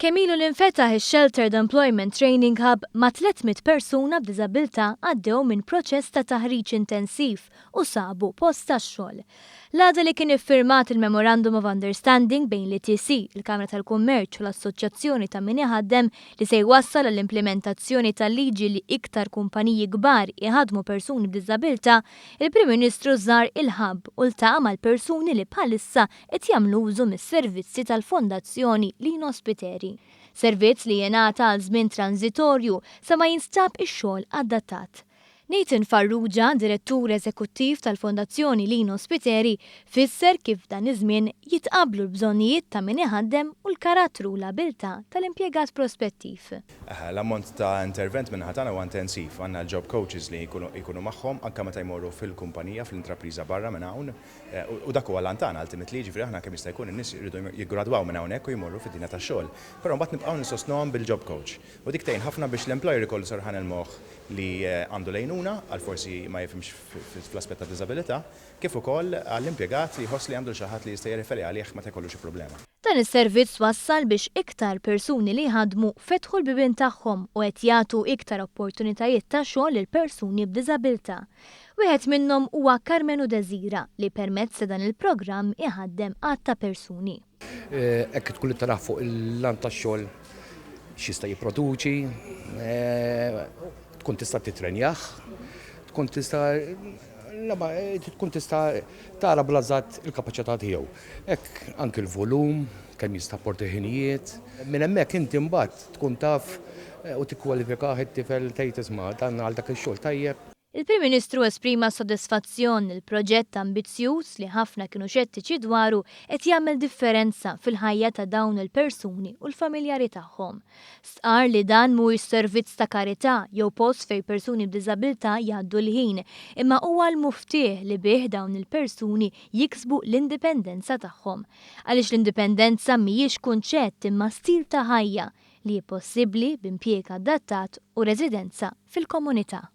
Kemm ilu li nfetaħ ix-Sheltered Employment Training Hub, mat-300 persuna b'diżabilità għaddew minn proċess ta' taħriġ intensiv u sabu post tax-xogħol. L-għada li kien iffirmat il-Memorandum of Understanding bejn l-ETC, il-Kamra tal-Kummerċ u l-Assoċjazzjoni ta' Min Iħaddem li se jwassal għall-implimentazzjoni tal-liġi li iktar kumpaniji kbar iħaddmu persuni b'diżabilità, il-Prim Ministru żar il-Hub u ltaqa' mal-persuni li bħalissa qed jagħmlu użu mis-servizzi tal-Fondazzjoni Lino Spiteri. Servizz li jingħata għal żmien tranżitorju sa ma jinstab ix-xogħol adattat. Nathan Farrugia, Direttur Eżekuttiv tal-Fondazzjoni Lino Spiteri, fisser kif f'dan iż-żmien jitqabblu l-bżonnijiet ta' min iħaddem u l-karattru u l-abilità tal-impjegat prospettiv. L-ammont ta' intervent min-naħa tagħna huwa intensiv. Għandna l-job coaches li jkunu magħhom anke meta jmorru fil-kumpanija, fl-intrapriża barra minn hawn. U dak huwa l-għan tagħna ultimately, jiġifieri aħna kemm jista' jkun in-nies jridu jiggradwaw minn hawnhekk u jmorru fid-dinja tax-xogħol. Però mbagħad nibqgħu nsostnuhom bil-job coach. U dik tgħin ħafna biex l-employer ikollu serħan il-moħħ li għandu l-għejnuna għal forsi ma jifhimx fl-aspett ta' diżabilità, kif ukoll għall-impjegat li jħoss li għandu 'l xi ħadd li jista' jirreferi għalih meta jkollu xi problema. Dan is-servizz wassal biex iktar persuni li jħaddmu fetħu l-bibien tagħhom u qed jagħtu iktar opportunitajiet ta' xogħol lil persuni b'diżabilità. Wieħed minnhom huwa Karmenu Desira li permezz ta' dan il-programm iħaddem għadd ta' persuni. Hekk tkun qed tarah fuq il-lant tax-xogħol x'jista' jipproduċi, tkun tista' titrenjah, tkun tista' tkun tista' tara bl-eżatt il-kapaċità tiegħu. Hekk anki l-volum, kemm jista' jporti ħinijiet. Minn hemmhekk inti mbagħad tkun taf u tikkwalifikah it-tifel tgħid isma' dan għal dak ix-xogħol tajjeb. Il-Prim Ministru esprima sodisfazzjon li l-proġett ambizzjuż li ħafna kienu xettiċi dwaru qed jagħmel differenza fil-ħajja ta' dawn il-persuni u l-familjari tagħhom. Stqarr li dan mhuwiex servizz ta' karità jew post fejn persuni b'diżabilità jgħaddu l-ħin, imma huwa l-muftieħ li bih dawn il-persuni jiksbu l-indipendenza tagħhom. Għaliex l-indipendenza mhijiex kunċett imma stil ta' ħajja li hi possibbli b'impjieg adattat u residenza fil-komunità.